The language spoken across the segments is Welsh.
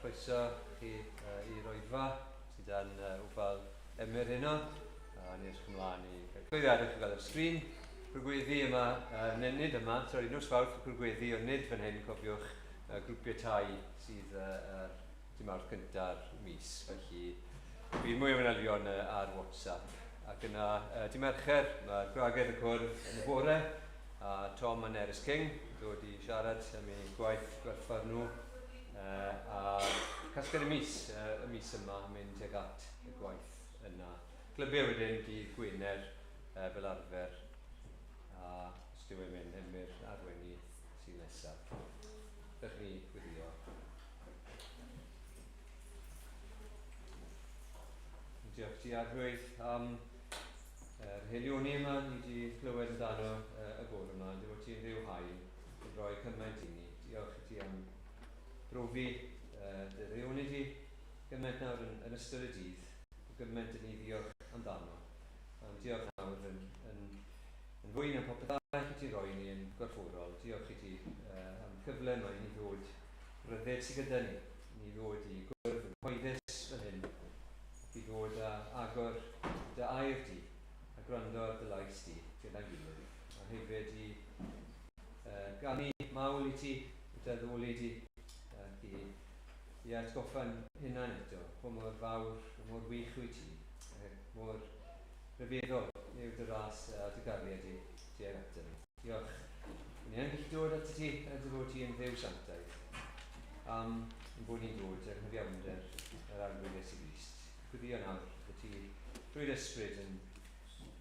croeso chi i'r oedfa sydd dan ofal Emyr heno. A ni edrych ymlaen i gael clywed chi gael y sgrin. Cwrgweddi yma, nid yma, sori, nos Fawrth y cwrgweddi, ond nid fan hyn, cofiwch, grwpiau tai sydd ar dy Mawrth cynta'r mis. Felly, bydd mwy o fanylion ar WhatsApp. Ac yna, dy Mercher, mae'r gwragedd yn cwrdd yn y bore, a Tom a Nerys King yn dod i siarad am eu gwaith gwerthfawr nhw. A casgliad y mis, y mis yma, yn mynd tuag at y gwaith yna. Clybiau wedyn dydd Gwener fel arfer, a os dyw e'n mynd, Emyr arwain ni sydd nesaf. Dewch i ni gweddio. Diolch ti Arglwydd am yr helioni yma ni wedi clywed amdano y bore yma. Dy fod ti'n Dduw hael yn rhoi cymaint i ni. Diolch i ti am brofi dy ddeoni di gymaint nawr yn, yn ystod y dydd. Gymaint i ni ddiolch amdano. Ond diolch nawr yn, yn, yn fwy na popeth arall i ti roi ni yn gorfforol. Diolch i ti uh, am cyfle yma i ni ddod ryddid sydd gyda ni, i ni ddod i gwrdd yn cyhoeddus fel hyn, ac i ddod a agor dy air di, a gwrando ar dy lais di gyda'n gilydd, a hefyd i uh, ganu mawl i ti, i dy addoli di, ac i, i atgoffa'n hunain eto, pa mor fawr, pa mor wych wyt ti, mor rhyfeddol yw dy ras a dy gariad di tuag ato ni. Diolch. Ni yn gallu dod at ti er dy fod ti yn Dduw sanctaidd, am yn bod ni'n dod yng nghyfiawnder yr Arglwydd Iesu Grist. Gweddio nawr fod ti drwy'r Ysbryd yn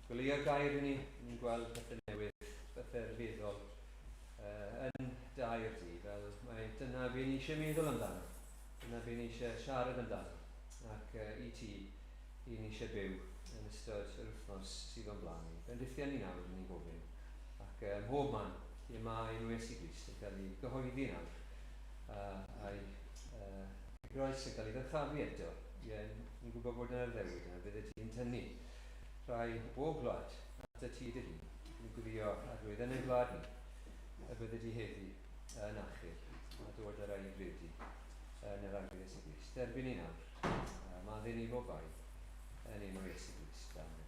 goleuo'r gair i ni, ni'n gweld pethau newydd, pethau rhyfeddol uh, yn dy air di, fel mae dyna be ni eisiau meddwl amdano, dyna be ni eisiau siarad amdano, ac uh, i ti, i ni eisiau byw yn ystod yr wythnos sydd o'n blaen ni. Bendithia ni nawr, ni'n gofyn. Ac ym mhob man lle mae enw Iesu Grist yn cael ei gyhoeddi nawr, a'i uh, groes yn cael ei ddyrchafu eto, ie, ni'n gwybod bod yna'r ddewid yna, bydde ti'n tynnu rhai o bob gwlad at y ti dy hun. Ni'n gwylio arwydd yn ein gwlad ni, y bydde di heddi yn achub a dod ar ei gredu yn yr Arglwydd Iesu Grist. Derbyn ni nawr, a maddau ni bob bai, yn enw Iesu Grist. Amen.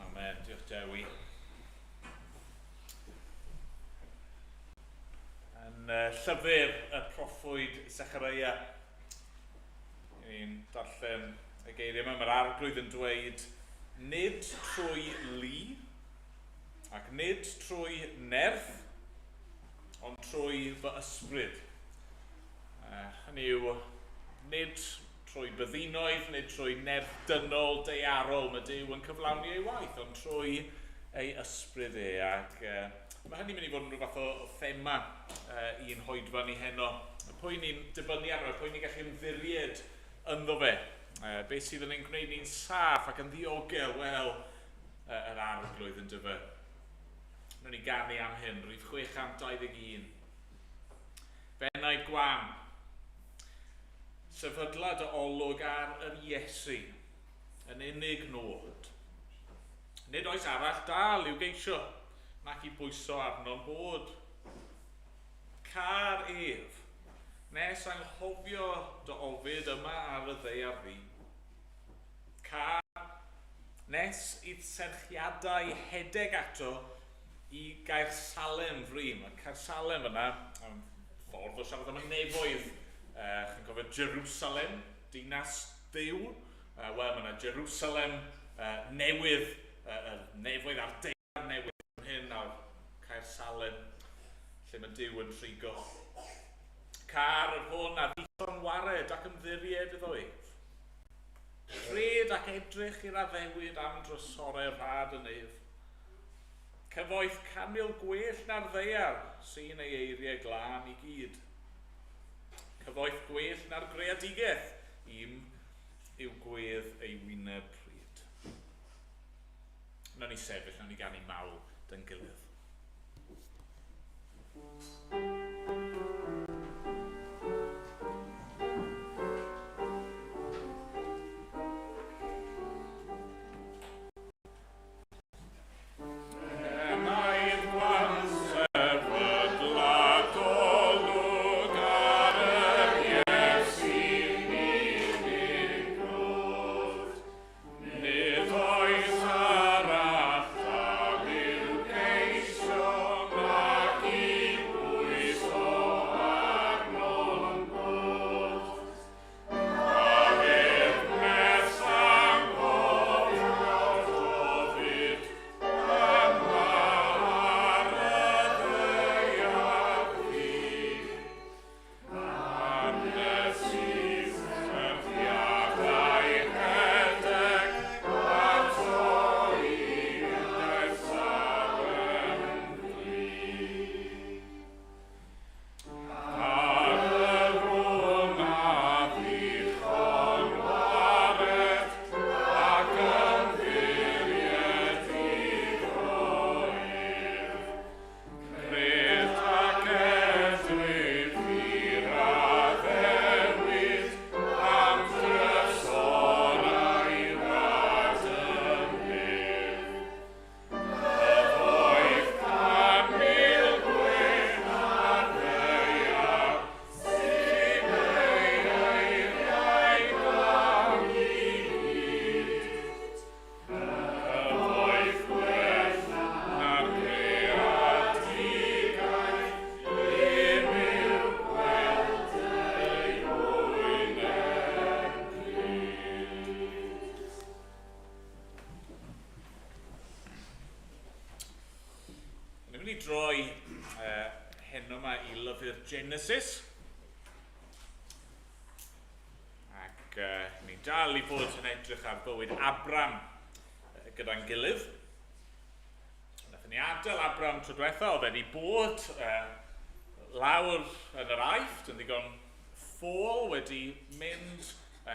Amen. Diolch Dewi. Yn llyfr y proffwyd Zechariah, ni'n darllen y geiriau yma, mae'r arglwydd yn dweud, nid trwy lu, ac nid trwy nerth, ond trwy fy ysbryd. Hynny yw, nid trwy byddinoedd, nid trwy nerth dynol daearol mae Duw yn cyflawni ei waith, ond trwy ei ysbryd e. Ac mae hynny'n mynd i fod yn rhyw fath o thema i'n hoedfa ni heno. Pwy ni'n dibynnu arno, pwy ni'n gallu ymddiried ynddo fe. Beth sydd yn ein gwneud ni'n saff ac yn ddiogel? Wel, yr arglwydd yn dyfe. Wnawn ni ganu am hyn, rhif 621. Fenai gwan. Sefydla dy olwg ar yr Iesu, yn unig nod. Nid oes arall dal i'w geisio, nac i bwyso arno'n bod. Car ef, nes anghofio dy ofid yma ar y ddaear ddu. Car, nes i'th serchiadau hedeg ato i Gaersalem fri. Mae Caersalem fyna, ffordd o siarad am y nefoedd. Chi'n cofio Jerusalem, dinas Duw? Wel, mae yna Jerusalem newydd, y nefoedd a'r daear newydd yn hyn nawr, Caersalem, lle mae Duw yn trigo. Car yr hwn a ddichon wared ac ymddiried iddo ef. Rhed ac edrych i'r addewid am drysorau rhad y nef. Cyfoeth canmil gwell na'r ddaear sy'n ei eiriau glân i gyd. Cyfoeth gwell na'r greadigaeth i'm yw gwedd ei wyneb pryd. Nawn ni sefyll, nawn ni ganu mawl dy'n gilydd. i lyfr Genesis. Ac ni'n dal i fod yn edrych ar bywyd Abram gyda'n gilydd. Wnaethon ni adael Abram tro diwetha, oedd wedi bod lawr yn yr Aifft, yn ddigon ffôl, wedi mynd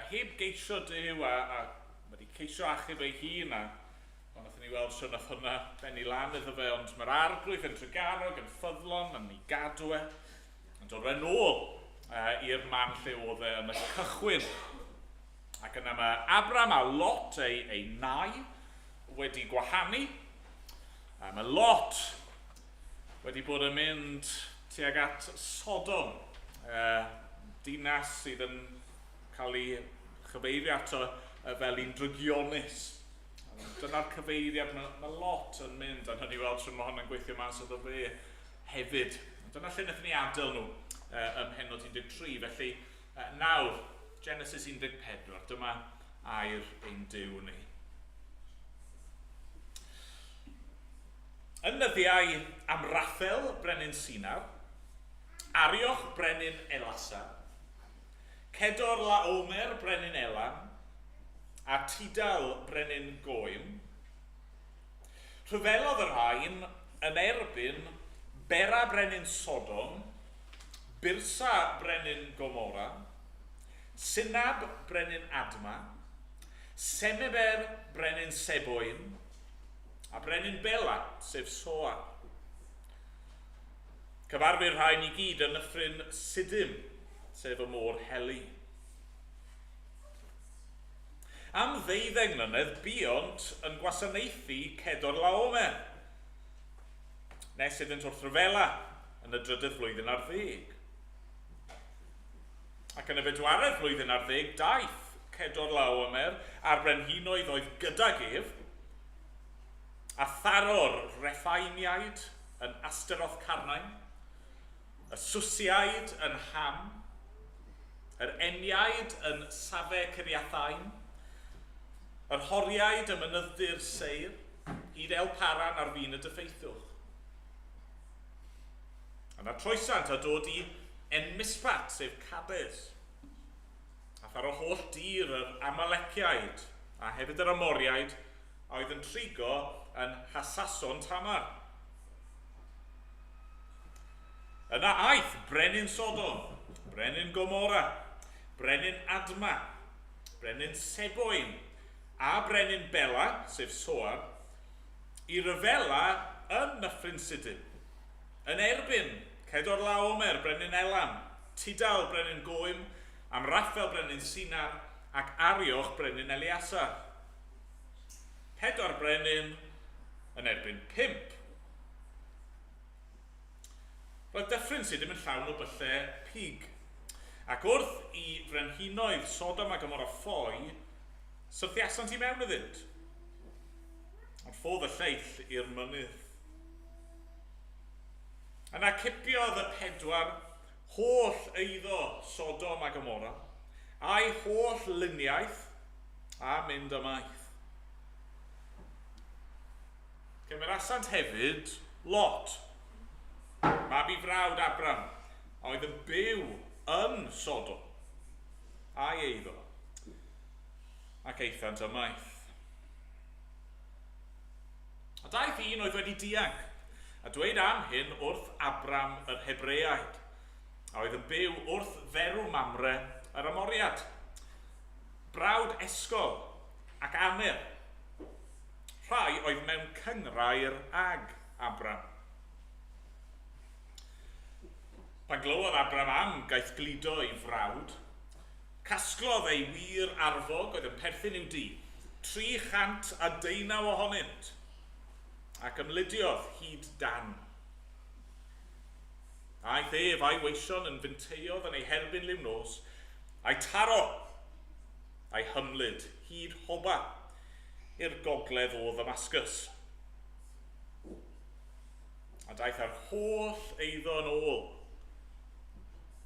heb geisio Duw a wedi ceisio achub ei hun a Ond wnaethon ni weld shwt nath hwnna bennu lan iddo fe, ond mae'r Arglwydd yn trugarog, yn ffyddlon, yn ei gadw e, yn dod fe nôl i'r man lle oedd e yn y cychwyn. Ac yna mae Abram a Lot ei nai wedi gwahanu. A mae Lot wedi bod yn mynd tuag at Sodom, dinas sydd yn cael ei chyfeirio ato fel un drygionus. Dyna'r cyfeiriad mae Lot yn mynd, a ni weld shwt mae hwn yn gweithio mas iddo fe hefyd. Dyna lle wnaethon ni adael nhw ym mhennod 13. Felly nawr, Genesis 14, dyma air ein Duw ni. Yn nyddiau Amraffel, brenin Sinar, Arioch, brenin Elasa, Cedor Laomer, brenin Elam, a Tidal, brenin Goim. Rhyfelodd y rhain yn erbyn Bera, brenin Sodom, Birsa, brenin Gomorra, Sinab, brenin Adma, Semeber, brenin Seboim, a brenin Bela, sef Soar. Cyfarfu'r rhain i gyd yn nyffryn Sidim, sef y môr heli. Am ddeuddeng mlynedd buont yn gwasanaethu Cedor Laomer, nes iddynt wrthryfela yn y drydydd flwyddyn ar ddeg. Ac yn y bedwaredd flwyddyn ar ddeg daeth Cedor Laomer a'r brenhinoedd oedd gydag ef, a tharo'r Reffaimiaid yn Asteroth Carnaim, y Susiaid yn Ham, yr Emiaid yn Safe Ciriathaim, yr Horiaid ym mynydd-dir Seir, hyd El Paran ar fin y dyffeithwch. Yna troesant a dod i En-mispat, sef Cades, a tharo holl dir yr Amaleciaid, a hefyd yr Amoriaid, a oedd yn trigo yn Hasason Tamar. Yna aeth brenin Sodom, brenin Gomorra, brenin Adma, brenin Seboim, a brenin Bela, sef Soar, i ryfela yn Nyffryn Sidim, yn erbyn Cedorlaomer, brenin Elam, Tidal, brenin Goim, Amraffel, brenin Sinar, ac Arioch, brenin Eleasar. Pedwar brenin yn erbyn pump. Roedd dyffryn Sidim yn llawn o byllau pig. Ac wrth i frenhinoedd Sodom a Gomorra ffoi, syrthiasant i mewn iddynt. Ond ffodd y lleill i'r mynydd. Yna cipiodd y pedwar holl eiddo Sodom a Gomorra, a'i holl luniaeth, a mynd ymaith. Cymerasant hefyd Lot, mab i frawd Abram, a oedd yn byw yn Sodom, a'i eiddo, ac aethant ymaith. A daeth un oedd wedi dianc, a dweud am hyn wrth Abram yr Hebreaid, a oedd yn byw wrth dderw Mamre yr Amoriad, brawd Esgol ac Aner, Rhai oedd mewn cynghrair ag Abram. Pan glywodd Abram am gaethgludo ei frawd, casglodd ei wŷr arfog oedd yn perthyn i'w dŷ, 319 ohonynt, ac ymlidiodd hyd Dan. Aeth ef a'i weision yn finteiodd yn ei herbyn liw nos, a'i taro, a'i hymlid hyd Hoba, i'r gogledd o Ddamascus. A daeth â'r holl eiddo yn ôl.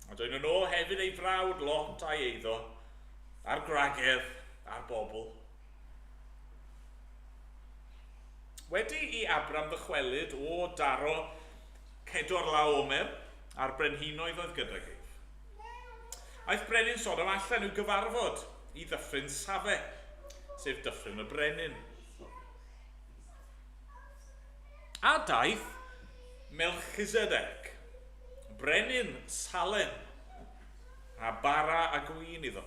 A dwyn yn ôl hefyd ei frawd Lot a'i eiddo, a'r gwragedd, a'r bobl. Wedi i Abram ddychwelyd o daro Cedor Laomer a'r brenhinoedd oedd gydag ef. Aeth brenin Sodom allan i'w gyfarfod i ddyffryn Safe, sef dyffryn y brenin. A daeth Melchizedek, brenin Salem, a bara a gwin iddo.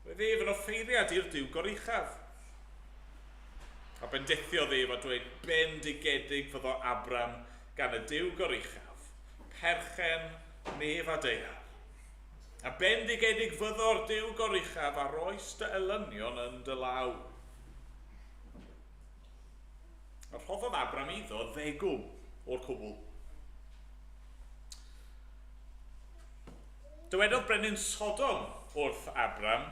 Roedd ef yn offeiriad i'r Duw Goruchaf. A bendithiodd ef a dweud, Bendigedig fyddo Abram gan y Duw Goruchaf, perchen nef a daear. A bendigedig fyddo'r Duw Goruchaf a roes dy elynion yn dy law. A rhoddodd Abram iddo ddegwm o'r cwbl. Dywedodd brenin Sodom wrth Abram,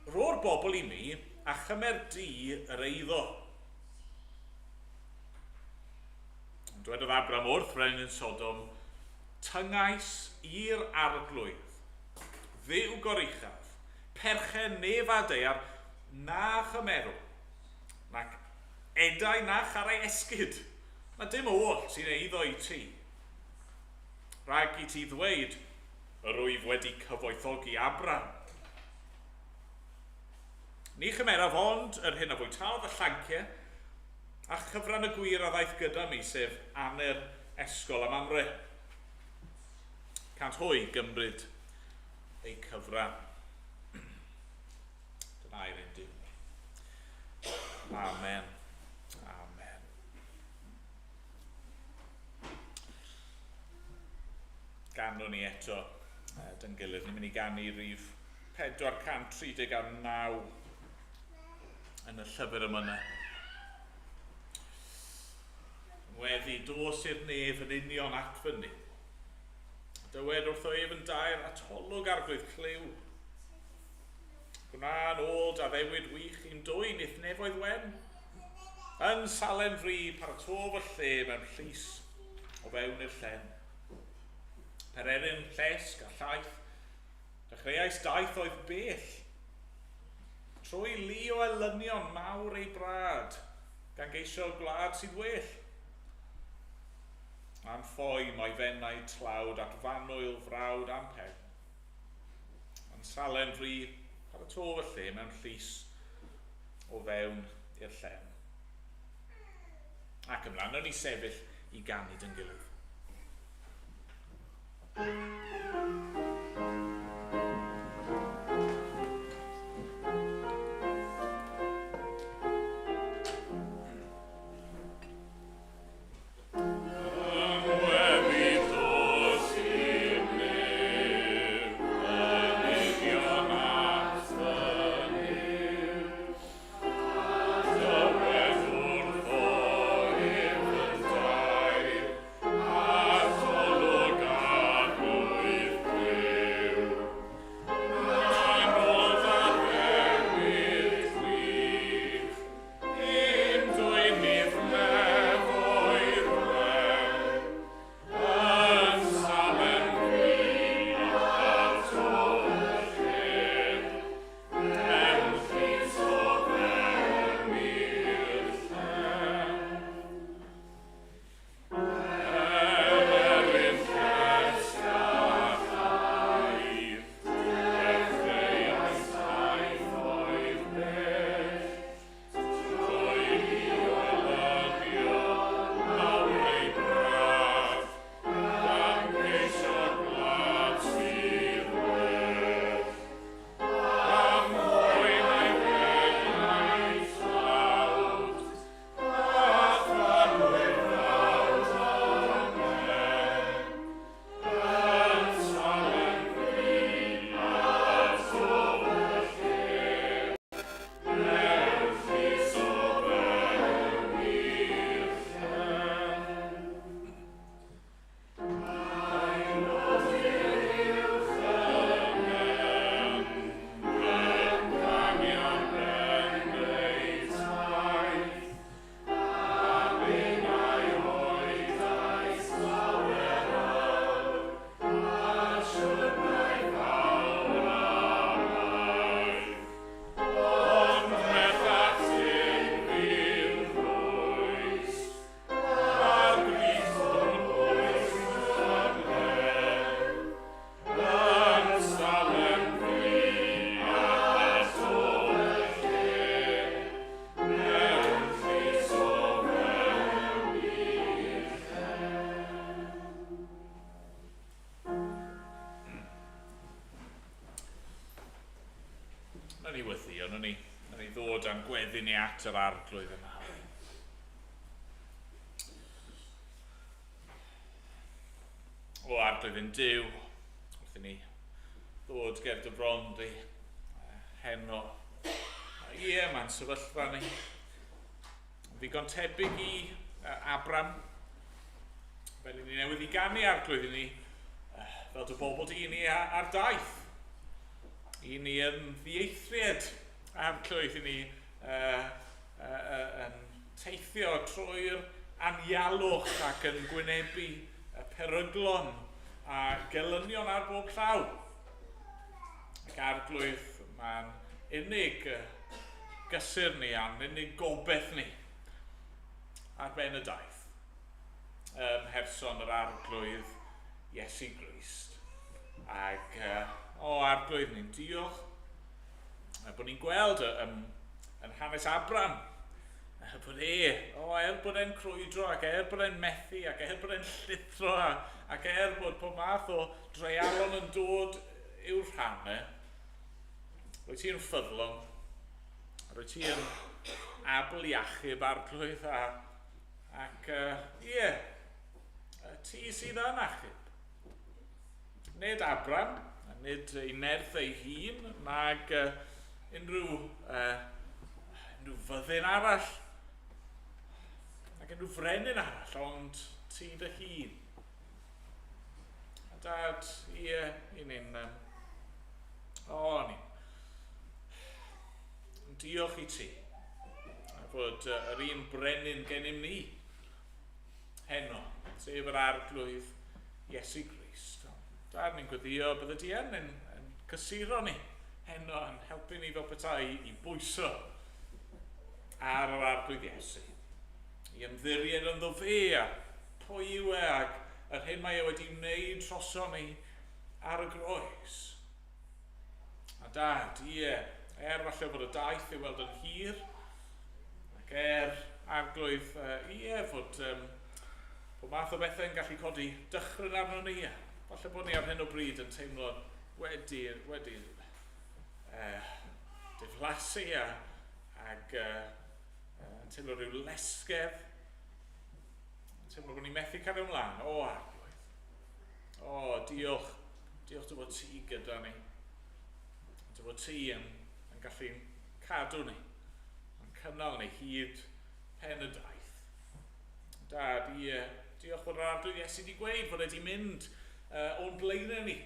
Rho'r bobl i mi, a chymer di yr eiddo. Ond dywedodd Abram wrth frenin Sodom, Tyngais i'r Arglwydd, Dduw goruchaf, perchen nef a daear, na chymerwn, nac edau na charai esgid, na dim oll sy'n eiddo i ti. Rhag i ti ddweud, Yr wyf wedi cyfoethogi Abram. Ni chymeraf ond yr hyn a fwytaodd y llanciau, a chyfran y gwir a ddaeth gyda mi, sef Aner, Esgol a Mamre. Cant hwy gymryd eu cyfran. Dyna air ein Duw. Amen. Amen. Ganwn ni eto dyn gilydd. Ni'n mynd i ganu rif 439 yn y llyfr yma yna. Weddi, dos i'r nef yn union at fyny. Dywed wrtho ef yn dair atolwg arglwydd clyw. Gwna yn ôl d'addewid wych i'n dwyn i'th nefoedd wen. Yn Salem fri, paratof y lle mewn llys o fewn i'r llen. Pererin, llesg a llaeth, dechreuais daith oedd bell. Trwy lu o elynion mawr ei brad, gan geisio gwlad sydd well. Am ffoi mae fenau tlawd at fanwyl frawd am pen. Yn Salem fri, paratof y lle mewn llys o fewn i'r llen. Ac ymlaen, nawn ni sefyll i ganu dyn gilydd. gweddi ni at yr Arglwydd yma. O Arglwydd yn Duw, wrth i ni ddod ger dy bron di heno. Ie, mae'n sefyllfa ni. Ddigon tebyg i Abram, fel i ni newydd i ganu Arglwydd i ni, fel dy bobl di i ni ar daith. I ni yn ddieithriad Arglwydd i ni yn teithio trwy'r anialwch ac yn gwynebu y peryglon a gelynion ar bob llaw. Ac Arglwydd, mae'n unig gysur ni a'n unig gobeith ni ar ben y daith ym mherson yr Arglwydd Iesu Grist. Ac, o Arglwydd, ni'n diolch bod ni'n gweld yn hanes Abram, bod e, o, er bod e'n crwydro ac er bod e'n methu ac er bod e'n llithro ac er bod pob math o dreialon yn dod i'w rhan e, rwyt ti'n ffyddlon, rwyt ti'n abl i achub Arglwydd ac ie, ti sydd yn achub. Nid Abram, nid ei nerth ei hun, nag unrhyw fyddin arall, nag unrhyw frenin arall, ond ti dy hun. A Dad, ie, i ni'n... o, ni'n... Diolch i ti, a fod yr un brenin gennym ni heno, sef yr Arglwydd Iesu Grist. Dad, ni'n gweddio bydde di yn cysuro ni heno, yn helpu ni fel petai i bwyso ar yr Arglwydd Iesu, i ymddiried ynddo fe a pwy yw e ac yr hyn mae e wedi wneud droso ni ar y groes. A Dad, ie, er falle bod y daith i'w weld yn hir, ac er Arglwydd, ie, fod bod math o bethau'n gallu codi dychryn arno ni, falle bod ni ar hyn o bryd yn teimlo wedi diflasu ac yn teimlo rhyw lesgedd, yn teimlo bod ni'n methu cario ymlaen. O, Arglwydd. O, diolch. Diolch dy fod ti gyda ni. Dy fod ti yn gallu cadw ni, yn cynnal ni hyd pen y daith. Dad, ie, diolch bod yr Arglwydd Iesu wedi gweud fod wedi mynd o'n blaenau ni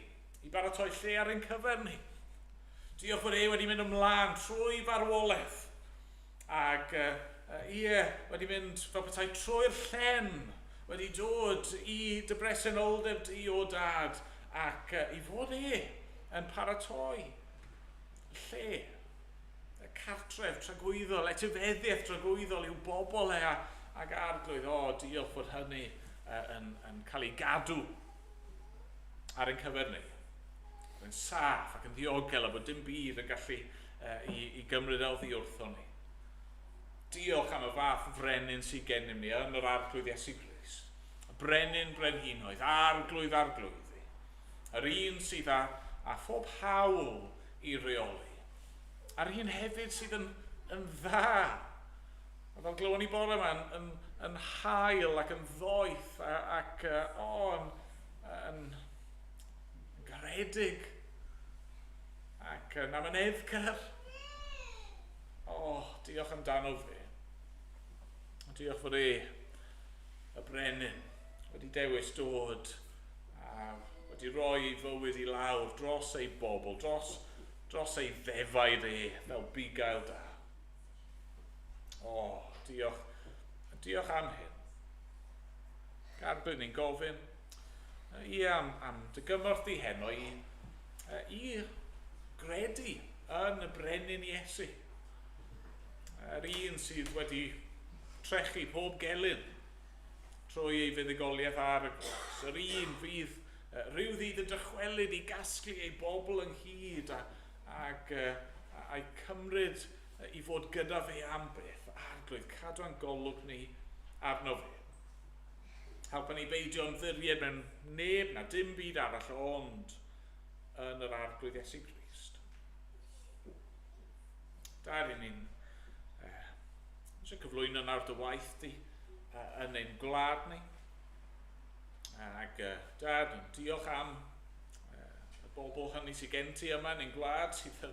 i baratoi lle ar ein cyfer ni. Diolch bod e wedi mynd ymlaen trwy farwolaeth ac ie, wedi mynd fel petai trwy'r llen, wedi dod i dy bresenoldeb di o Dad ac i fod e yn paratoi lle, y cartref tragwyddol, etifeddiaeth tragwyddol i'w bobl e ac Arglwydd, o, diolch fod hynny yn cael ei gadw ar ein cyfer ni. Yn saff ac yn ddiogel a bod dim byd yn gallu i gymryd oddi wrtho ni. Diolch am y fath frenin sydd gennym ni yn yr Arglwydd Iesu Grist. Brenin brenhinoedd, Arglwydd arglwyddi. Yr un sydd â phob hawl i reoli. A'r un hefyd sydd yn dda. A fel glywon ni bore yma, yn hael ac yn ddoeth ac yn garedig ac yn amyneddgar. O, diolch amdano fe. Diolch fod e, y brenin, wedi dewis dod a wedi rhoi ei fywyd i lawr dros ei bobl, dros ei ddefaid e, fel bugail da. O, diolch. Diolch am hyn. Arglwydd, ni'n gofyn ie, am dy gymorth di heno i gredu yn y brenin Iesu. Yr un sydd wedi trechu pob gelyn trwy ei fuddugoliaeth ar y groes. Yr un fydd rhyw ddydd yn dychwelyd i gasglu ei bobl ynghyd ac a'i cymryd i fod gyda fe am byth. Arglwydd, cadw ein golwg ni arno fe. Helpa ni beidio ymddiried mewn neb na dim byd arall ond yn yr Arglwydd Iesu Grist. Dar i ni'n Eisiau cyflwyno nawr dy waith di yn ein gwlad ni. Ac Dad, diolch am y bobl hynny sydd gen ti yma yn ein gwlad sydd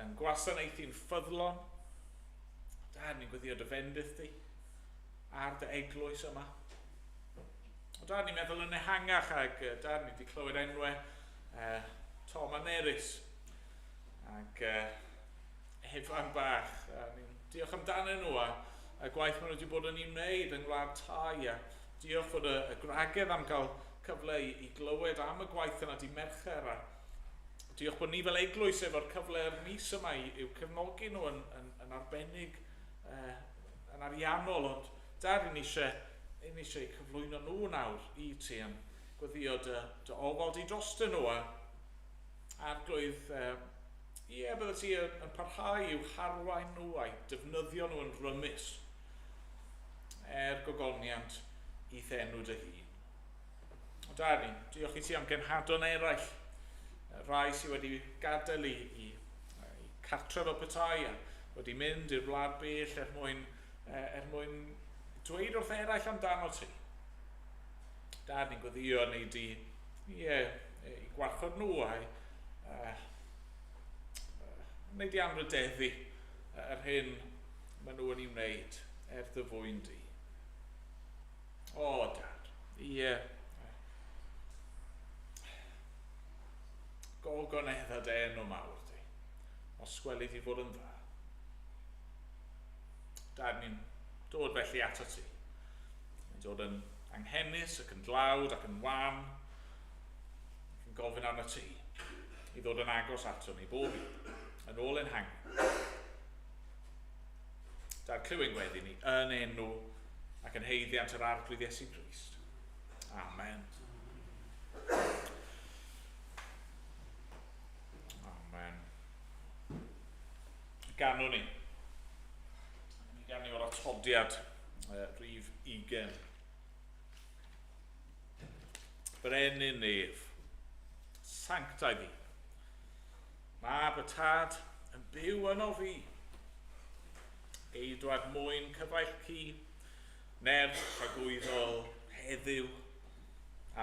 yn gwasanaethu'n ffyddlon. Dad, ni'n gweddio dy fendith di ar dy eglwys yma. O Dad, ni'n meddwl yn ehangach ac Dad, ni wedi clywed enwau Tom a Nerys ac Efan bach. Ni'n diolch amdanyn nhw a y gwaith maen nhw wedi bod yn ei wneud yng Ngwlad Thai. A diolch fod y gwragedd am gael cyfle i glywed am y gwaith yna di Mercher. A diolch bod ni fel eglwys efo'r cyfle'r mis yma i'w cefnogi nhw yn arbennig, yn ariannol, ond Dad, ni eisiau cyflwyno nhw nawr i ti yn gweddio dy ofal di drostyn nhw a Arglwydd, ie, bydde ti yn parhau i'w harwain nhw a'i defnyddio nhw yn rymus er gogoniant i'th enw dy hun. O Dad, ni, diolch i ti am genhadon eraill, rhai sydd wedi gadael i cartref fel petai a wedi mynd i'r wlad bell er mwyn dweud wrth eraill amdano ti. Dad, ni'n gweddio neu di, ie, i gwarchod nhw a'i neu di anrhydeddu yr hyn maen nhw yn ei wneud er dy fwyn di. O, Dad, ie. Gogonedda dy enw mawr di, os gweli di fod yn dda. Dad, ni'n dod felly ato ti. Ni'n dod yn anghenus ac yn dlawd ac yn wan, ac yn gofyn arno ti i ddod yn agos ato ni bob un, yn ôl ein hangen. Dad, clyw ein gweddi ni yn enw ac yn haeddiant yr Arglwydd Iesu Grist. Amen. Amen. Ganwn ni. Ni ganu o'r atodiad rhif 20. Brenin nef, sanctaidd i. Mab y tad yn byw yno fi. Geidwad mwyn cyfaill ci, nerth tragwyddol heddiw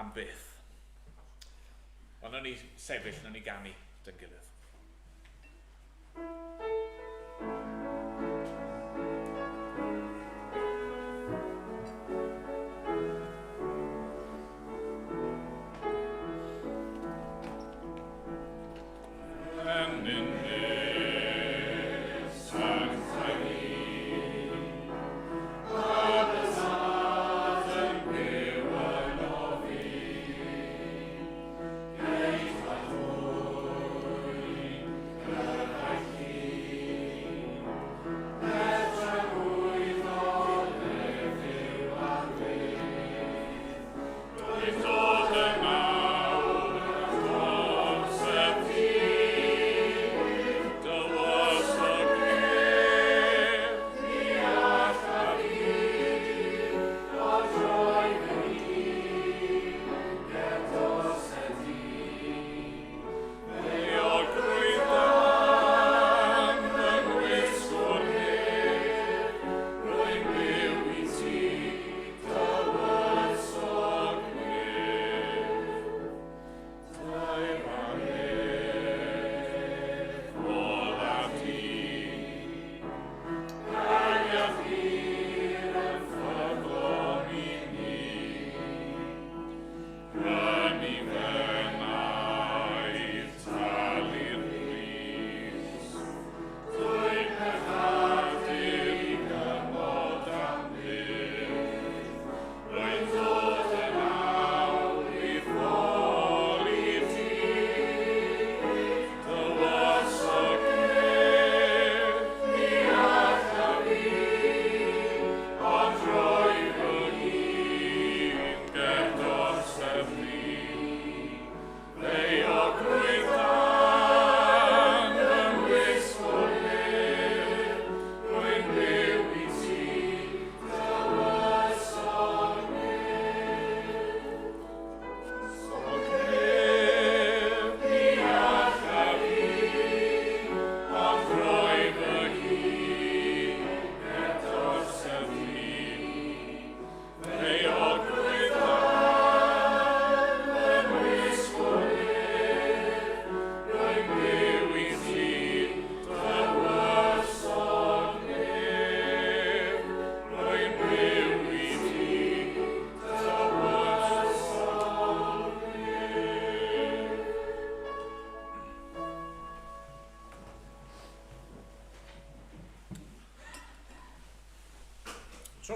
am byth. Ond nawn ni sefyll, nawn ni ganu dy'n gilydd.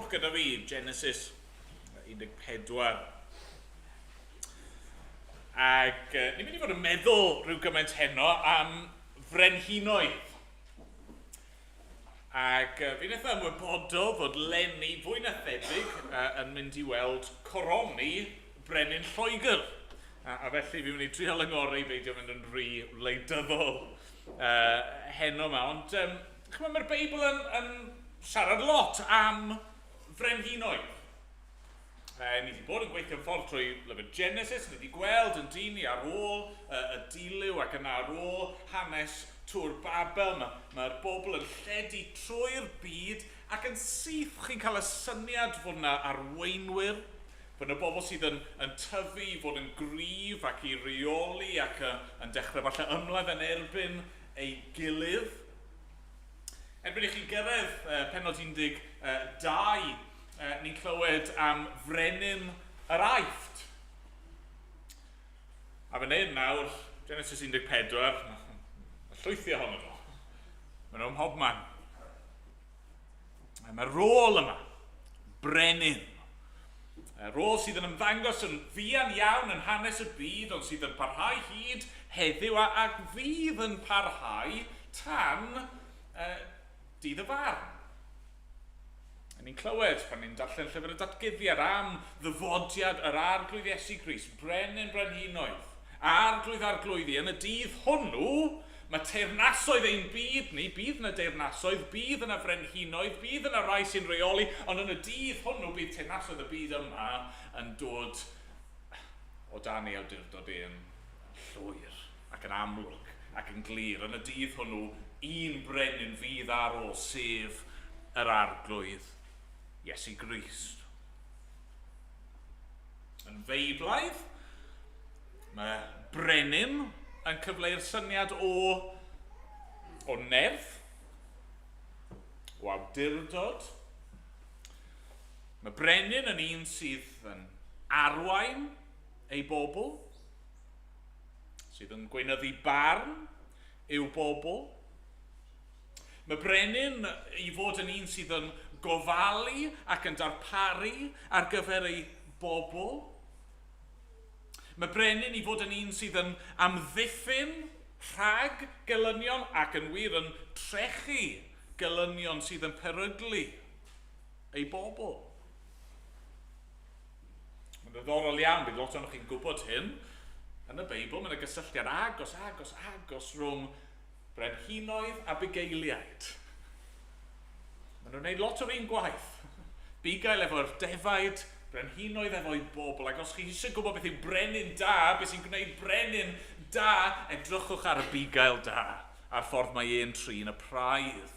Agorwch gyda fi Genesis 14. Ac ni'n mynd i fod yn meddwl rhyw gymaint heno am frenhinoedd. Ac fi'n eitha ymwybodol fod Lenny, fwy na thebyg, yn mynd i weld coroni Brenin Lloegr. A felly fi'n mynd i drial yng ngorau i beidio mynd yn rhy wleidyddol heno yma. Ond chymod, mae'r Beibl yn siarad lot am frenhinoedd. Ni wedi bod yn gweithio'n ffordd trwy lyfr Genesis, ni wedi gweld yn dyn ni ar ôl y dilyw ac yna ar ôl hanes Tŵr Babel. Mae'r mae bobl yn lledu trwy'r byd ac yn syth chi'n cael y syniad fod yna arweinwyr, fod yna bobl sydd yn tyfu i fod yn gryf ac i reoli ac yn dechrau falle ymladd yn erbyn ei gilydd. Erbyn i chi gyrraedd pennod 12, ni'n clywed am frenin yr Aifft. A fan hyn nawr, Genesis 14, mae llwythi ohono fo. Mae nhw ym mhobman. Mae'r rôl yma, brenin. Y rôl sydd yn ymddangos yn fuan iawn yn hanes y byd, ond sydd yn parhau hyd heddiw a, ac fydd yn parhau tan dydd y farn. A ni'n clywed pan ni'n darllen llyfr y datguddiad am ddyfodiad yr Arglwydd Iesu Grist, brenin brenhinoedd, arglwydd arglwyddi. Yn y dydd hwnnw, mae teyrnasoedd ein byd ni, bydd yna deyrnasoedd, bydd yna frenhinoedd, bydd yna rai sy'n reoli, ond yn y dydd hwnnw bydd teyrnasoedd y byd yma yn dod o dan ei awdurdod e'n llwyr ac yn amlwg ac yn glir. Yn y dydd hwnnw, un brenin fydd ar ôl, sef yr Arglwydd Iesu Grist. Yn feiblaidd, mae brenin yn cyfleu'r syniad o nerth, o awdurdod. Mae brenin yn un sydd yn arwain ei bobl, sydd yn gweinyddu barn i'w bobl. Mae brenin i fod yn un sydd yn gofalu ac yn darparu ar gyfer ei bobl. Mae brenin i fod yn un sydd yn amddiffyn rhag gelynion ac yn wir yn trechu gelynion sydd yn peryglu ei bobl. Mae'n ddiddorol iawn, bydd lot ohonoch chi'n gwybod hyn. Yn y Beibl, mae yna gysylltiad agos, agos, agos rhwng brenhinoedd a bugeiliaid. Maen nhw'n gwneud lot o'r un gwaith. Bugail efo'r defaid, brenhinoedd efo'i bobl. Ac os chi eisiau gwybod beth yw brenin da, beth sy'n gwneud brenin da, edrychwch ar y bugail da, a'r ffordd mae e'n trin y praidd.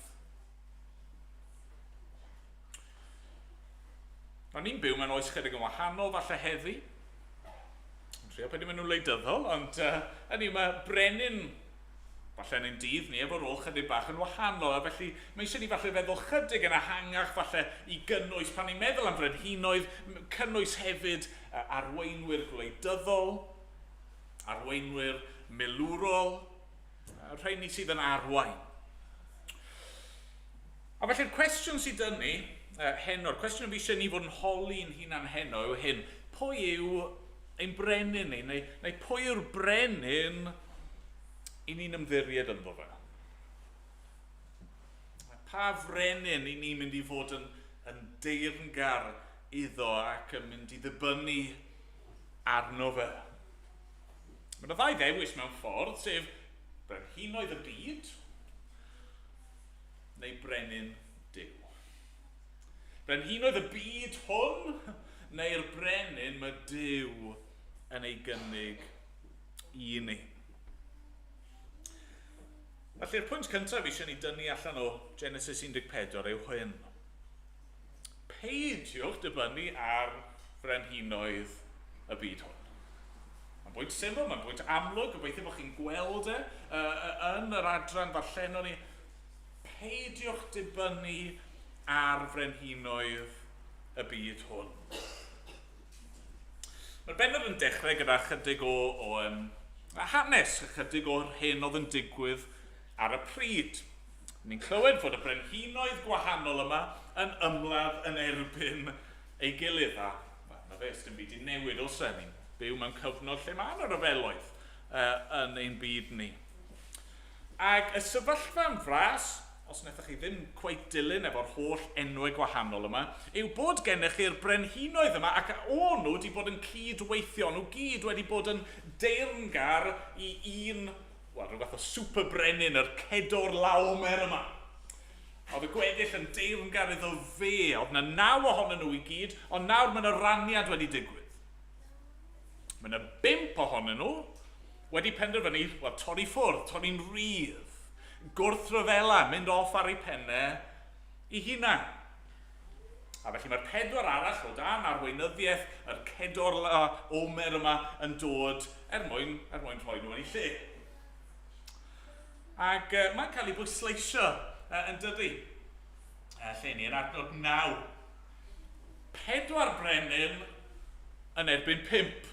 Ond ni'n byw mewn oes chydig yn wahanol falle heddi. Yn trio peidio mynd yn wleidyddol, ond hynny yw, mae brenin falle yn ein dydd ni efo rôl chydig bach yn wahanol, a felly mae eisiau ni falle feddwl chydig yn ehangach falle i gynnwys, pan ni'n meddwl am frenhinoedd, cynnwys hefyd arweinwyr gwleidyddol, arweinwyr milwrol, rheini sydd yn arwain. A felly'r cwestiwn sydd dyn ni heno, yr cwestiwn fi eisiau ni fod yn holi'n hunan heno yw hyn: pwy yw ein brenin ni, neu pwy yw'r brenin i ni'n ymddiried ynddo fe? Pa frenin i ni'n mynd i fod yn deyrngar iddo ac yn mynd i ddibynnu arno fe? Mae yna ddau ddewis mewn ffordd, sef brenhinoedd y byd neu brenin Duw. Brenhinoedd y byd hwn neu'r brenin mae Duw yn ei gynnig i ni. Felly'r pwynt cyntaf eisiau ni dynnu allan o Genesis 14 yw hyn. Peidiwch dibynnu ar frenhinoedd y byd hwn. Mae'n bwynt syml, mae'n bwynt amlwg, gobeithio bod chi'n gweld e yn yr adran ddarllenon ni. Peidiwch dibynnu ar frenhinoedd y byd hwn. Mae'r bennod yn dechrau gyda chydig o hanes, chydig o'r hyn oedd yn digwydd ar y pryd. Ni'n clywed fod y brenhinoedd gwahanol yma yn ymladd yn erbyn ei gilydd. A wel, na fe, dim byd i newid os e. Ni'n byw mewn cyfnod lle mae yna ryfeloedd yn ein byd ni. Ac y sefyllfa yn fras, os wnaethoch chi ddim cweit dilyn efo'r holl enwau gwahanol yma, yw bod gennych chi'r brenhinoedd yma ac o'n nhw wedi bod yn cyd-weithio, nhw gyd wedi bod yn deyrngar i un, wel, rhyw fath o super brenin, yr Cedor Laomer yma. Oedd y gweddill yn deyrngar iddo fe, oedd yna 9 ohonyn nhw i gyd, ond nawr mae yna raniad wedi digwydd. Mae yna 5 ohonyn nhw wedi penderfynu, wel, torri ffwrdd, torri'n rhydd, gwrthryfela, mynd off ar eu pennau i hunan. A felly mae'r 4 arall o dan arweinyddiaeth yr Cedor Omer yma yn dod er mwyn rhoi nhw yn eu lle. Ac mae'n cael ei bwysleisio yn dydy. Lle ni yn adnod 9. 4 brenin yn erbyn 5.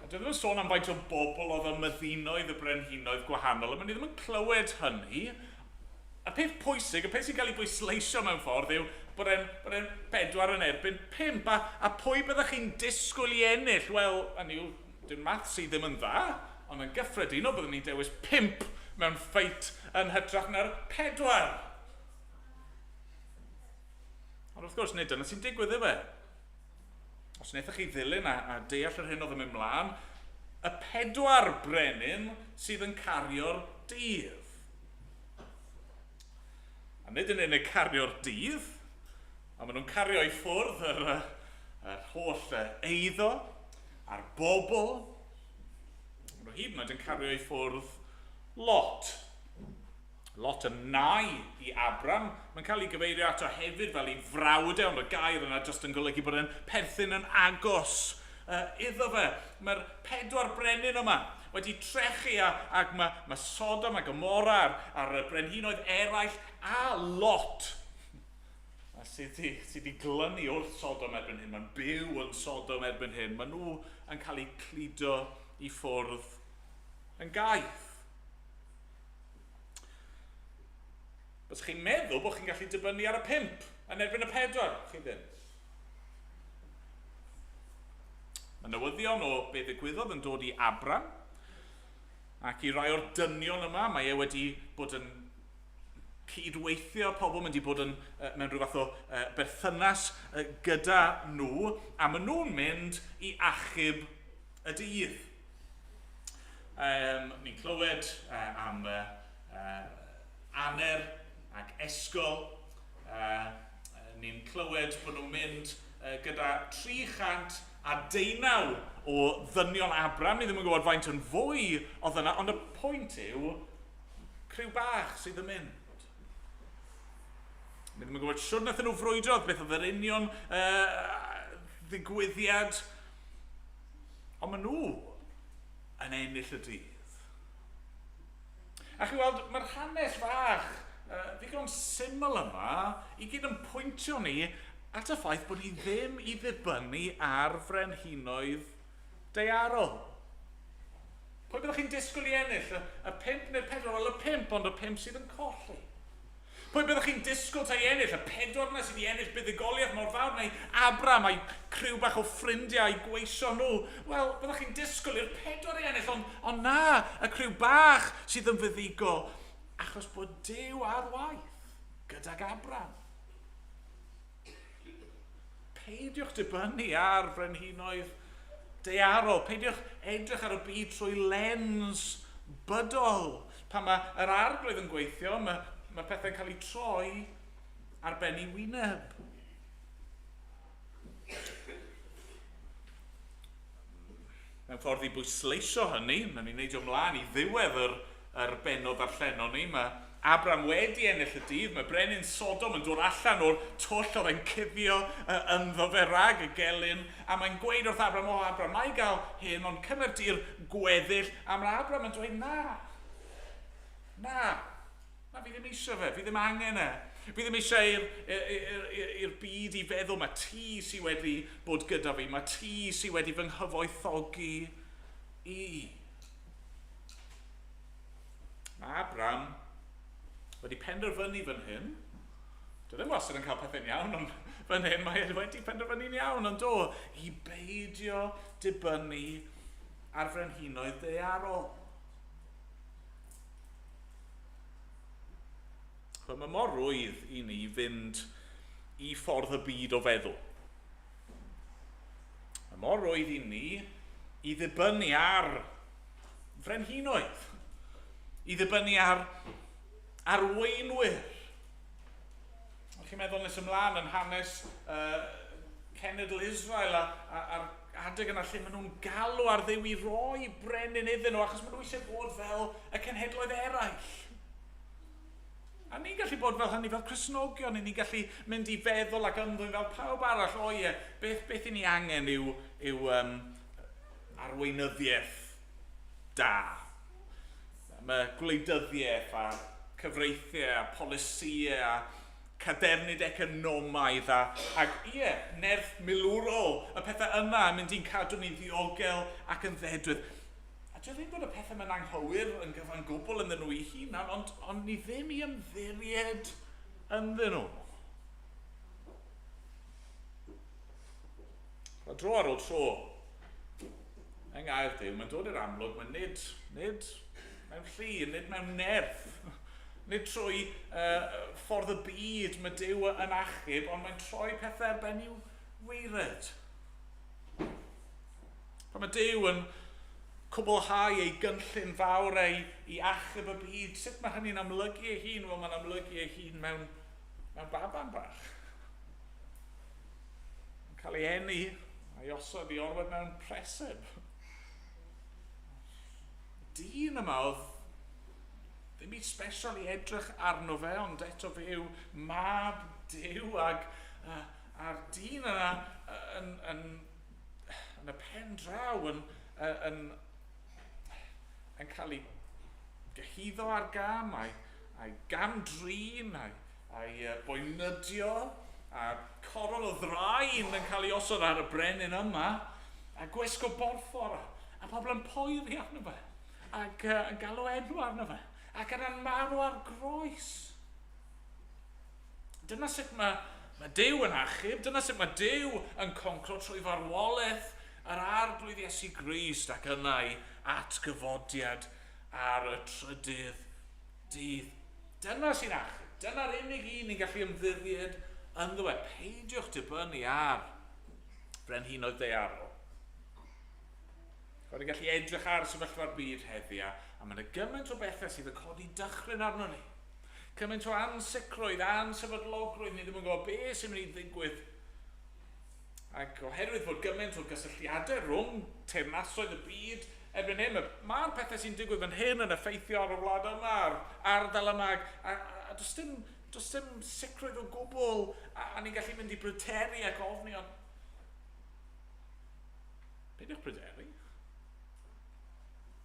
A dwi ddim yn sôn am faint o bobl oedd ym myddinoedd y brenhinoedd gwahanol, a ni ddim yn clywed hynny. Y peth pwysig, y peth sy'n cael ei bwysleisio mewn ffordd yw bod e'n 4 yn erbyn 5. A pwy byddech chi'n disgwyl i ennill? Wel, hynny yw, dyw'r maths i ddim yn dda, ond yn gyffredinol byddwn ni'n dewis 5 mewn ffeit yn hytrach na'r 4. Ond wrth gwrs, nid dyna sy'n digwydd, yw e? Os wnaethoch chi ddilyn a deall yr hyn oedd yn mynd mlaen, y 4 brenin sydd yn cario'r dydd. A nid yn unig cario'r dydd, ond maen nhw'n cario i ffwrdd yr holl eiddo a'r bobl. Maen nhw hyd yn oed yn cario i ffwrdd Lot. Lot yn nai i Abram. Mae'n cael ei gyfeirio ato hefyd fel ei frawd e, ond y gair yna jyst yn golygu bod e'n perthyn yn agos iddo fe. Mae'r 4 brenin yma wedi trechu ac mae Sodom a Gomorra a'r brenhinoedd eraill a Lot a sydd wedi glynu wrth Sodom erbyn hyn. Mae'n byw yn Sodom erbyn hyn. Maen nhw yn cael eu cludo i ffwrdd yn gaeth. Bys chi'n meddwl bod chi'n gallu dibynnu ar y 5 yn erbyn y 4? Chi ddim. Mae newyddion o be ddigwyddodd yn dod i Abram ac i rai o'r dynion yma, mae e wedi bod yn cydweithio, pobl mynd i bod yn, mewn rhyw fath o berthynas gyda nhw, a maen nhw'n mynd i achub y dydd. Ni'n clywed am Aner ac Esgol. Ni'n clywed bod nhw'n mynd gyda 319 o ddynion Abram. Ni ddim yn gwybod faint yn fwy oedd yna, ond y pwynt yw, criw bach sydd yn mynd. Ni ddim yn gwybod shwd wnaethon nhw frwydro, beth oedd yr union ddigwyddiad. Ond maen nhw yn ennill y dydd. A chi weld, mae'r hanes fach ddigon syml yma i gyd yn pwyntio ni at y ffaith bod ni ddim i ddibynnu ar frenhinoedd daearol. Pwy byddwch chi'n disgwyl i ennill? Y 5 neu'r 4? Wel, y 5, ond y 5 sydd yn colli. Pwy byddwch chi'n disgwyl ta i ennill? Y 4 yna sydd wedi ennill buddugoliaeth mor fawr, neu Abram a'i criw bach o ffrindiau a'i gweisio nhw? Wel, byddwch chi'n disgwyl i'r 4 i ennill, ond na, y criw bach sydd yn fuddugol, achos bod Duw ar waith gydag Abram. Peidiwch dibynnu ar frenhinoedd daearol, peidiwch edrych ar y byd trwy lens bydol. Pan mae yr arglwydd yn gweithio, mae pethau'n cael eu troi ar ben ei wyneb. Mewn ffordd i bwysleisio hynny, nawn ni neidio ymlaen i ddiwedd yr bennod ddarllenon ni. Mae Abram wedi ennill y dydd, mae brenin Sodom yn dod allan o'r twll oedd e'n cuddio ynddo fe rhag y gelyn, a mae'n gweud wrth Abram, o Abram, na i gael hyn, ond cymer di'r gweddill, a mae Abram yn dweud, na, na, na, fi ddim eisiau fe, fi ddim angen e. Fi ddim eisiau i'r byd i feddwl, mae ti sydd wedi bod gyda fi, mae ti sydd wedi fy nghyfoethogi i. Mae Abram wedi penderfynu fan hyn Dwi ddim wastad yn cael pethau'n iawn, ond fan hyn mae e wedi penderfynu'n iawn, ond do, i beidio dibynnu ar frenhinoedd daearol. Chwe, mae mor rwydd i ni fynd i ffordd y byd o feddwl. Mae mor rwydd i ni i ddibynnu ar frenhinoedd, i ddibynnu ar arweinwyr. O'ch chi'n meddwl nes ymlaen yn hanes cenedl Israel a'r adeg yna lle maen nhw'n galw ar Dduw i roi brenin iddyn nhw achos maen nhw eisiau bod fel y cenhedloedd eraill. A ni'n gallu bod fel hynny, fel Cristnogion, ni'n gallu mynd i feddwl ac ymddwyn fel pawb arall, o ie, beth i ni angen yw arweinyddiaeth da. Mae gwleidyddiaeth a cyfreithiau a polisïau a cadernid economaidd ac ie, nerth milwrol, y pethau yma yn mynd i'n cadw ni'n ddiogel ac yn ddedwydd. A dwi ddim bod y pethau yma'n anghywir yn gyfan gwbl ynddyn nhw eu hunan, ond ni ddim i ymddiried ynddyn nhw. Mae dro ar ôl tro, yng ngair Duw, mae'n dod i'r amlwg, mae nid mewn llun, nid mewn nerth, nid trwy ffordd y byd mae Duw yn achub, ond mae'n troi pethau ar ben i'w waered. Pan mae Duw yn cwblhau ei gynllun fawr ei i achub y byd, sut mae hynny'n amlygu ei hun? Wel, mae'n amlygu ei hun mewn baban bach. Yn cael ei eni a'i osod i orwedd mewn preseb. Dyn yma oedd ddim byd special i edrych arno fe, ond eto fe yw mab Duw, a'r dyn yna yn y pen draw yn cael ei gyhuddo ar gam, a'i gam-drin, a'i boenydio, a coron o ddrain yn cael ei osod ar y brenin yma, a gwisgo borffor, a pobl yn poeri arno fe, ac yn galw enw arno fe, ac yna'n marw ar groes. Dyna sut mae Duw yn achub, dyna sut mae Duw yn concro trwy farwolaeth yr Arglwydd Iesu Grist ac yna ei atgyfodiad ar y trydydd dydd. Dyna sy'n achub. Dyna'r unig un ni'n gallu ymddiried ynddo fe. Peidiwch dibynnu ar frenhinoedd daearol. Rwy'n gallu edrych ar sefyllfa'r byd heddi a mae yna gymaint o bethau sydd yn codi dychryn arno ni. Cymaint o ansicrwydd, ansefydlogrwydd, ni ddim yn gwybod beth sy'n mynd i ddigwydd. Ac oherwydd fod gymaint o gysylltiadau rhwng teyrnasoedd y byd erbyn hyn, mae'r pethau sy'n digwydd fan hyn yn effeithio ar y wlad yma, a'r ardal yma, a does dim sicrwydd o gwbl, a ni'n gallu mynd i bryderu ac ofni, ond peidiwch pryderu.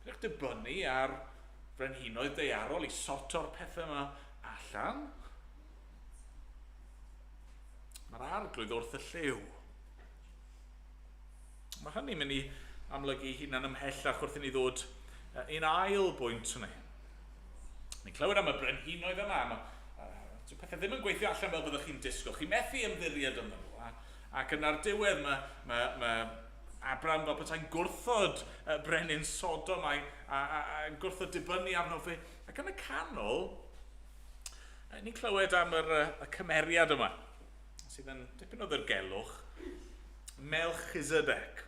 Peidiwch dibynnu ar frenhinoedd daearol i sorto'r pethau yma allan. Mae'r Arglwydd wrth y llyw. Mae hynny'n mynd i amlygu hunan ymhellach wrth i ni ddod i'n ail bwynt ni. Ni'n clywed am y brenhinoedd yma. Mae pethau ddim yn gweithio allan fel byddwch chi'n disgwyl. Chi'n methu ymddiried ynddyn nhw. Ac yna'r diwedd mae Abraham fel petai'n gwrthod brenin Sodom a gwrthod dibynnu arno fe. Ac yn y canol, ni'n clywed am y cymeriad yma, sydd yn dipyn o ddirgelwch, Melchizedek.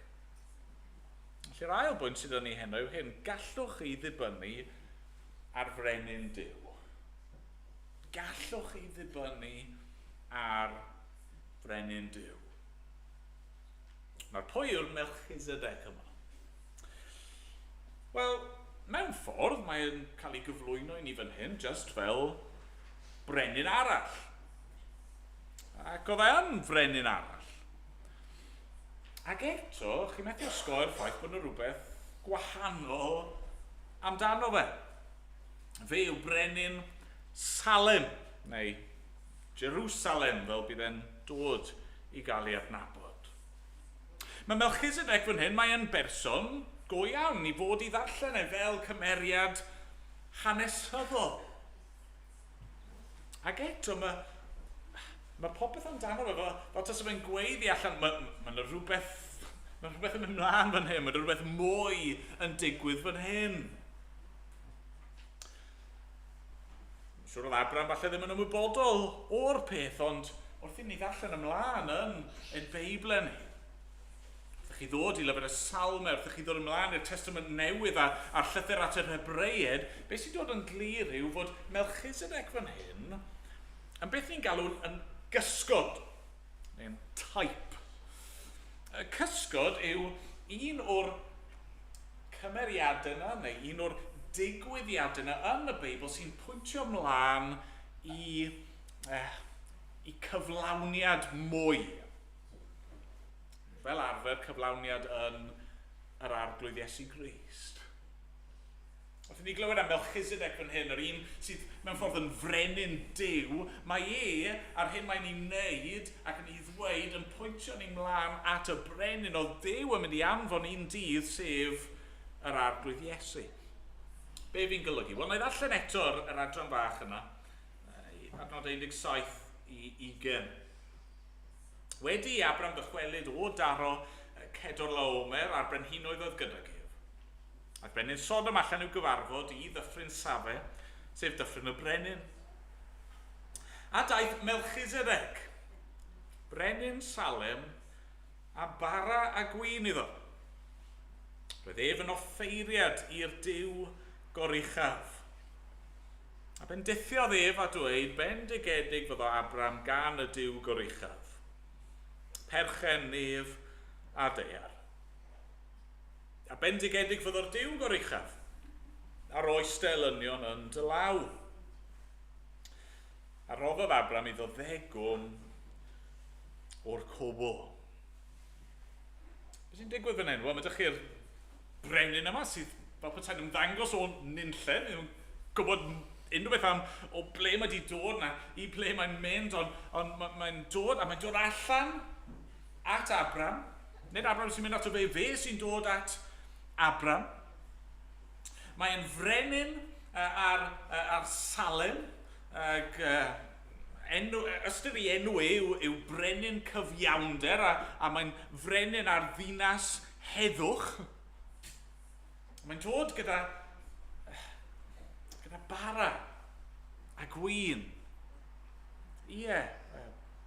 Felly'r ail bwynt sydd yn ei heno yw hyn, gallwch chi ddibynnu ar frenin Duw. Gallwch chi ddibynnu ar frenin Duw. Nawr, pwy yw'r Melchizedek yma? Wel, mewn ffordd, mae'n cael ei gyflwyno i ni fan hyn, just fel brenin arall. Ac oedd e yn frenin arall. Ac eto, chi'n methu osgoi'r ffaith bod yna rhywbeth gwahanol amdano fe. Fe yw brenin Salem, neu Jerusalem, fel bydd e'n dod i gael ei adnabod. Mae Melchizedek fan hyn, mae e'n berson go iawn, i fod i ddarllen e fel cymeriad hanesyddol. Ac eto, Mae popeth amdano fe, fel tase fe'n gweiddi allan, mae 'na rhywbeth, mae rhywbeth yn mynd mlaen fan hyn, mae 'na rhywbeth mwy yn digwydd fan hyn. Siwr oedd Abraham falle ddim yn ymwybodol o'r peth, ond wrth i ni ddarllen ymlaen yn ein Beiblau ni, wrth i chi ddod i lyfr y Salmau, wrth i chi ddod ymlaen i'r Testament Newydd a'r llythyr at yr Hebreiaid, beth sy'n dod yn glir yw fod Melchizedek fan hyn yn beth ni'n galw yn gysgod, neu'n type. Y cysgod yw un o'r cymeriadau yna, neu un o'r digwyddiadau yna yn y Beibl sy'n pwyntio mlaen i cyflawniad mwy. Fel arfer, cyflawniad yn yr Arglwydd Iesu Grist. Wrth i ni glywed am Melchizedek fan hyn, yr un sydd mewn ffordd yn frenin Duw, mae e, a'r hyn mae'n ei wneud ac yn ei ddweud, yn pwyntio ni mlaen at y brenin oedd Duw yn mynd i anfon un dydd, sef yr Arglwydd Iesu. Be fi'n golygu? Wel, na i ddarllen eto'r yr adran fach yna, adnod 17 i 20. Wedi i Abram ddychwelyd o daro Cedorlaomer a'r brenhinoedd oedd gydag ef, Aeth brenin Sodom allan i'w gyfarfod i ddyffryn Safe, sef dyffryn y brenin. A daeth Melchizedek, brenin Salem, a bara a gwin iddo. Roedd ef yn offeiriad i'r Duw goruchaf. A bendithiodd ef a dweud, Bendigedig fyddo Abram gan y Duw goruchaf, perchen nef a daear. A bendigedig fyddo'r Duw goruchaf, a roes dy elynion yn dy law. A roddodd Abram iddo ddegwm o'r cwbl. Beth sy'n digwydd fan hyn? Wel, mae ydych chi'r brenin yma sydd fel petai'n ymddangos o nunlle, ddim yn gwybod unrhyw beth am o ble mae wedi dod na i ble mae'n mynd, ond on, mae'n dod a mae'n dod allan at Abram. Nid Abram sy'n mynd ato fe, fe sy'n dod at Abram. Mae'n frenin ar Salem, ac enw, ystyr ei enw e yw brenin cyfiawnder, a mae'n frenin ar ddinas heddwch. Mae'n dod gyda bara a gwin. Ie,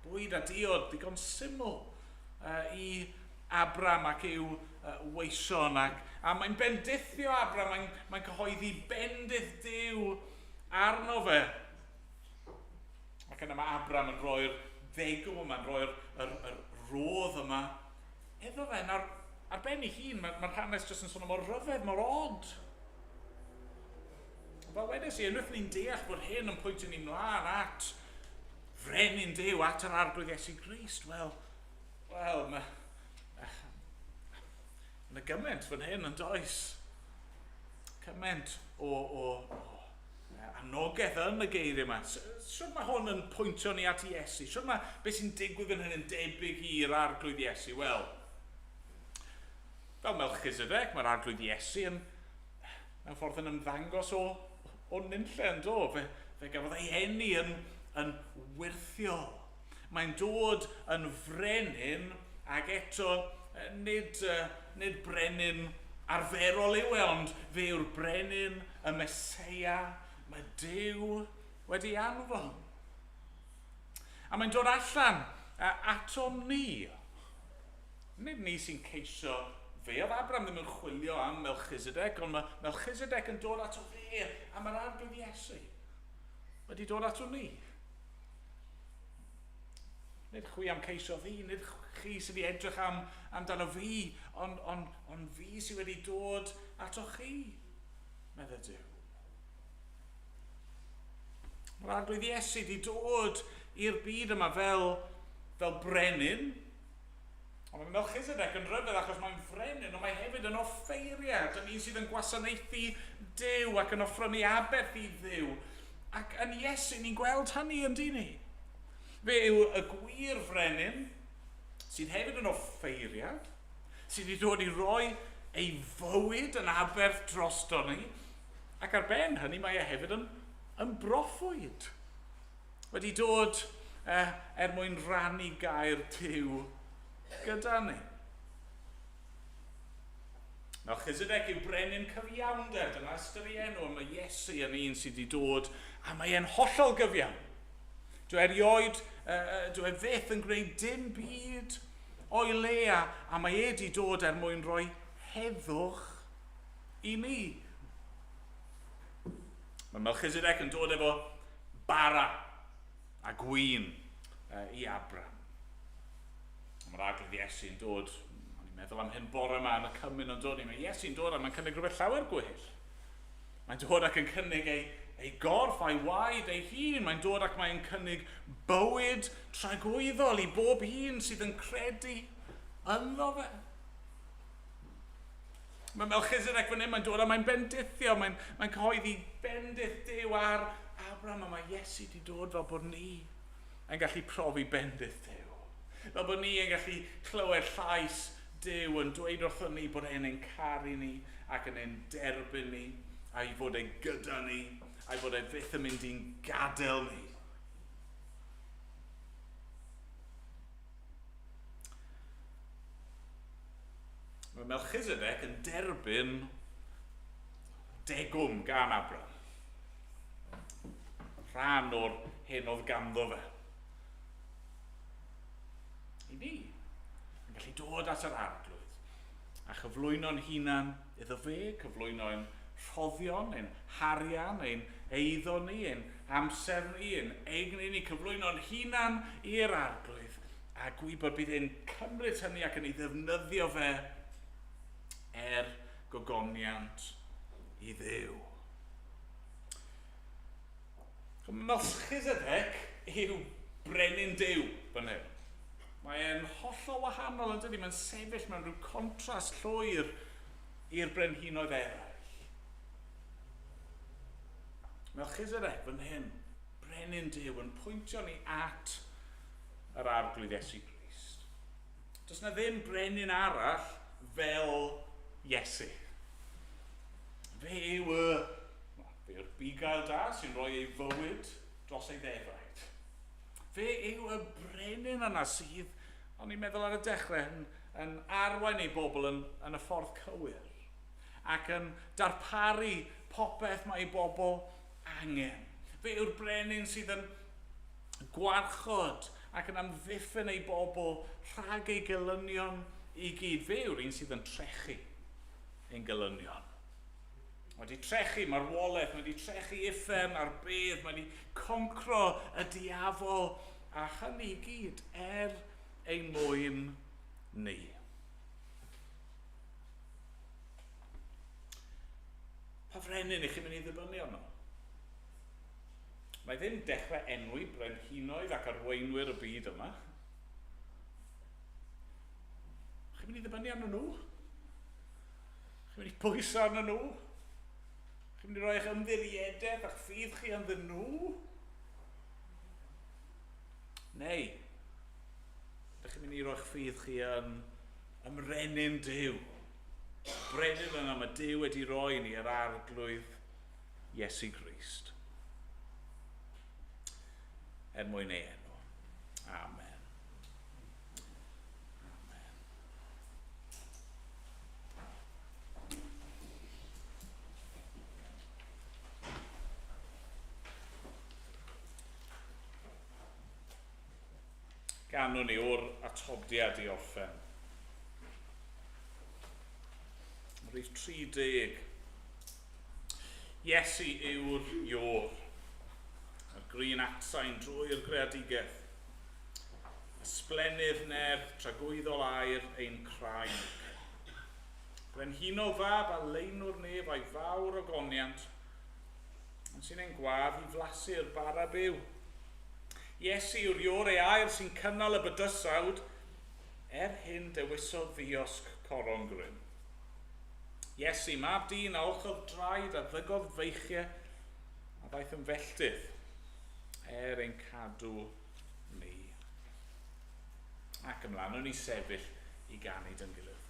bwyd a diod ddigon syml i Abram ac i'w weision. A mae'n bendithio Abram, mae'n cyhoeddi bendith Duw arno fe. Ac yna mae Abram yn rhoi'r ddegwm yma, yn rhoi'r yr rodd yma iddo fe. Nawr, ar ben ei hun, mae'r hanes jyst yn sôn mor rhyfedd, mor od. Fel wedes i, unwaith ni'n deall bod hyn yn pwyntio ni mlaen at frenin Duw, at yr Arglwydd Iesu Grist, wel, mae yna gymaint fan hyn yn does. Cymaint o anogaeth yn y geiriau yma. Sut mae hwn yn pwyntio ni at Iesu? Sut mae beth sy'n digwydd yn hyn yn debyg i'r Arglwydd Iesu? Wel, fel Melchizedek, mae'r Arglwydd Iesu yn mewn ffordd yn ymddangos o nunlle yn do. Fe gafodd ei eni yn wyrthiol. Mae'n dod yn frenin ac eto nid brenin arferol yw e, ond fe yw'r brenin, y Meseia, mae Duw wedi anfon. A mae'n dod allan atom ni. Nid ni sy'n ceisio fe. Oedd Abram ddim yn chwilio am Melchizedek, ond mae Melchizedek yn dod ato fe, a mae'r Arglwydd Iesu wedi dod ato ni. Nid chwi am ceisio fi, nid chi sydd wedi edrych amdano fi, ond fi sydd wedi dod ato chi, meddai Duw. Mae'r Arglwydd Iesu wedi dod i'r byd yma fel brenin, ond mae Melchizedek yn rhyfedd achos mae'n frenin, ond mae hefyd yn offeiriad, yn un sydd yn gwasanaethu Duw ac yn offrymu aberth i Dduw. Ac yn Iesu ni'n gweld hynny yn dyn ni. Fe yw y gwir frenin, sydd hefyd yn offeiriad, sydd wedi dod i roi ei fywyd yn aberth drosto ni, ac ar ben hynny mae e hefyd yn broffwyd. Wedi dod er mwyn rannu gair Duw gyda ni. Melchizedek yw brenin cyfiawnder, dyna ystyr ei enw, mae Iesu yn un sydd wedi dod, a mae e'n hollol gyfiawn. Dwi erioed, dwi e fyth yn gwneud dim byd o'i le, a mae e wedi dod er mwyn rhoi heddwch i ni. Mae Melchizedek yn dod efo bara a gwin i Abram. Mae'r Arglwydd Iesu'n dod, o'n i'n meddwl am hyn bore yma yn y cymun yn dod, mae Iesu'n dod a mae'n cynnig rhywbeth llawer gwell. Mae'n dod ac yn cynnig ei gorff a'i waed ei hun. Mae'n dod ac mae'n cynnig bywyd tragwyddol i bob un sydd yn credu ynddo fe. Mae Melchizedek fan hyn, mae'n dod a mae'n bendithio, mae'n cyhoeddi bendith Duw ar Abraham, a mae Iesu wedi dod fel bod ni yn gallu profi bendith Duw. Fel bod ni yn gallu clywed llais Duw yn dweud wrthon ni bod e'n ein caru ni ac yn ein derbyn ni, a'i fod e gyda ni, a'i fod e fyth yn mynd i'n gadael ni. Mae Melchizedek yn derbyn degwm gan Abram. Rhan o'r hyn oedd ganddo fe. I ni, yn gallu dod at yr Arglwydd a chyflwyno'n hunan iddo fe, cyflwyno'n rhoddion, ein harian, ein eiddo ni, ein amser ni, ein egni ni, cyflwyno'n hunan i'r Arglwydd a gwybod bydd e'n cymryd hynny ac yn ei ddefnyddio fe er gogoniant i Dduw. Melchizedek yw brenin Duw fan hyn. Mae e'n hollol wahanol yn dydi, mae'n sefyll mewn rhyw contrast llwyr i'r brenhinoedd eraill. Melchizedek fan hyn, brenin Duw, yn pwyntio ni at yr Arglwydd Iesu Grist. Does na ddim brenin arall fel Iesu. Fe yw yw'r bugail da sy'n rhoi ei fywyd dros ei ddefaid. Fe yw y brenin yna sydd, o'n i'n meddwl ar y dechrau, yn arwain ei bobl yn y ffordd cywir ac yn darparu popeth mae ei bobl angen. Fe yw'r brenin sydd yn gwarchod ac yn amddiffyn ei bobl rhag ei gelynion i gyd. Fe yw'r un sydd yn trechu ein gelynion. Mae wedi trechu marwolaeth, mae wedi trechu uffern a'r bedd, mae wedi concro y diafol, a hynny i gyd er ein mwyn ni. Pa frenin i chi'n mynd i ddibynnu arno? Mae ddim dechrau enwi brenhinoedd ac arweinwyr y byd yma. Chi'n mynd i ddibynnu arno nhw? Chi'n mynd i pwyso arno nhw? Chi'n mynd i roi eich ymddiriedaeth a'ch ffydd chi ynddyn nhw? Neu, ydych chi'n mynd i roi'ch ffydd chi yn ymrenin Duw? Brenin yna mae Duw wedi roi ni yr Arglwydd Iesu Grist. Er mwyn ei enw. Amen. Amen. Ganwn ni o'r atodiad i orffen. Rhif 30. Iesu yw'r Ior, yr green atsain drwy'r greadigaeth. Ysblennydd nerth tragwyddol aer ein craig. Brenhinol fab a leinwr nef a'i fawr ogoniant, ond sy'n ein gwadd i flasu'r bara byw. Iesu yw'r Ior ei air sy'n cynnal y bydysawd, er hyn dewisodd ddiosg coron grym. Iesu, mab dyn a olchodd draed a ddygodd feichiau a ddaeth yn felltith er ein cadw ni. Ac ymlaen, o'n i sefyll i ganu dyn gilydd.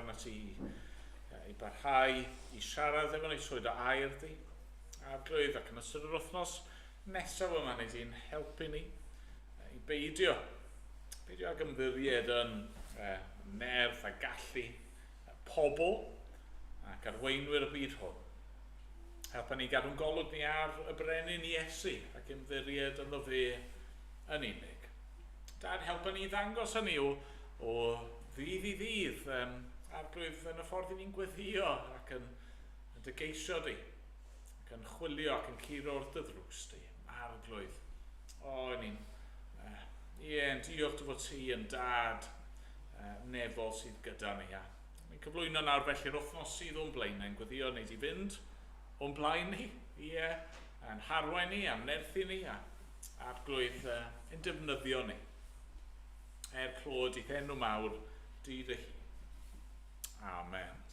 arnat ti i barhau i siarad efo ni trwy dy air di. Arglwydd, ac yn ystod yr wythnos nesaf yma, nei di'n helpu ni i beidio ag ymddiried yn nerth a gallu pobl ac arweinwyr y byd hwn. Helpa ni gadw'n golwg ni ar y brenin Iesu ac ymddiried ynddo fe yn unig. Dad, helpa ni ddangos hynny o ddydd i ddydd, Arglwydd, yn y ffordd i ni'n gweddio ac yn dy geisio di, ac yn chwilio ac yn curo wrth dy ddrws di, Arglwydd. O, ni'n, ie, yn diolch dy fod ti yn dad nefol sydd gyda ni. A ni'n cyflwyno nawr felly'r wythnos sydd o'n blaenau yn gweddio wneud i fynd o'n blaen ni, ie, a'n harwain ni, a'n nerthu ni, a Arglwydd yn defnyddio ni. Er clod i'th enw mawr, di dy hun. Amen.